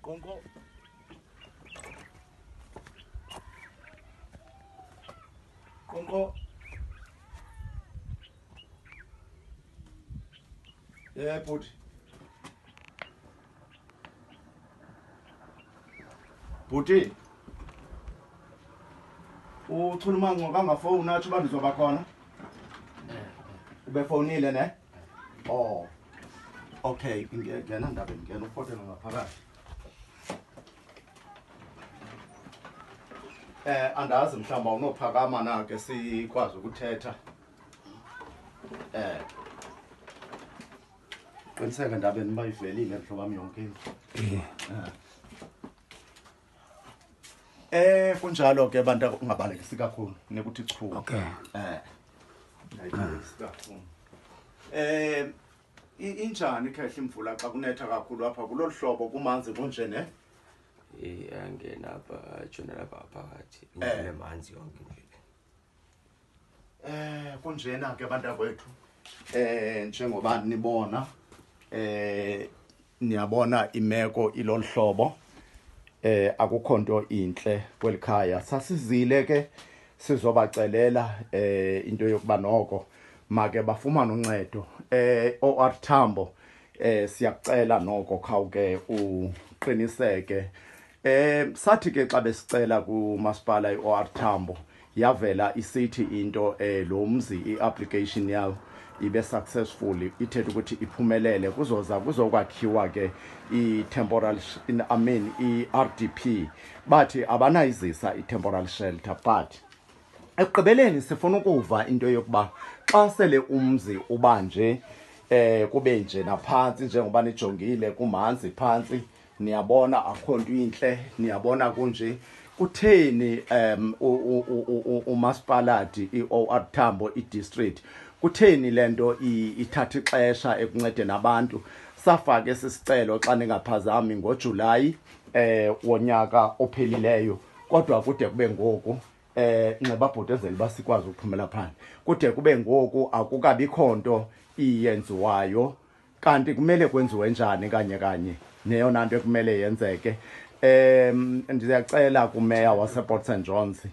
Qonqo. Qonqo. Yeah, bhuti. Bhuti. Uchulumanco kangafowuni atsho uba ndizoba khona. Ubefowunile ne? Oh. Okay, ngena ndabeni, ngena ufotele ngaphakathi. Andazi mhlawumbi awunophakama na ke sikwazi ukuthetha. Qiniseka ndabeni uba ivelile mhlobo wam yonke into. Kunjalo ke bantu, ungabalekisi kakhulu, nekuthi chu. Okay. Ungabalekisi kakhulu. Injani khehla imvula xa kunetha kakhulu apha kulolu hlobo kumanzi kunje ne? Angena apha, atshona lapha phakathi. Imvula emanzi yonke nje. Kunjena ke bantakwethu. Njengoba nibona, niyabona imeko ilolu hlobo. Akukho nto intle kweli khaya. Sasizile ke sizobacelela into yokuba noko make bafumane uncedo. OR Tambo, siyakucela noko khawuke uqiniseke. Sathi ke xa besicela kumasipala iOR Tambo, yavela isithi into lo mzi i-application yawo ibe successful, ithethe ukuthi iphumelele, kuzoza kuzokwakhiwa ke i-temporal I mean i-RDP. Bathi abanayizisa i-temporal shelter, but ekugqibeleni sifuna ukuva into yokuba xa sele umzi ubanje kube nje naphantsi njengoba nijongile kumanzi phantsi, niyabona akho nto intle, niyabona kunje. Kutheni umasipalati i-OR Tambo i-district, kutheni le nto ithatha ixesha ekuncedeni abantu? Safake esi sicelo xa ningaphazami ngoJulayi wonyaka ophelileyo, kodwa kude kube ngoku nxeba bhuti enzela uba sikwazi ukuphumela phandle, kude kube ngoku akukabikho nto iyenziwayo. Kanti kumele kwenziwe njani kanye kanye neyona nto ekumele yenzeke? Ndiyacela kumeya wasePort St Johns,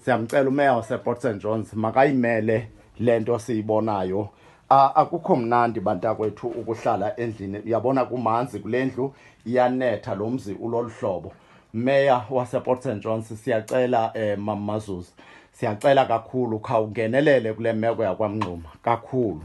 siyamcela umeya wasePort St Johns makayimele le nto siyibonayo. Akukho mnandi bantakwethu ukuhlala endlini, uyabona kumanzi kule ndlu, iyanetha, lo mzi ulolu hlobo. Meya wasePort St Johns, siyacela Mama Mazuza, siyacela kakhulu khawungenelele kule meko yakwaMngxuma kakhulu.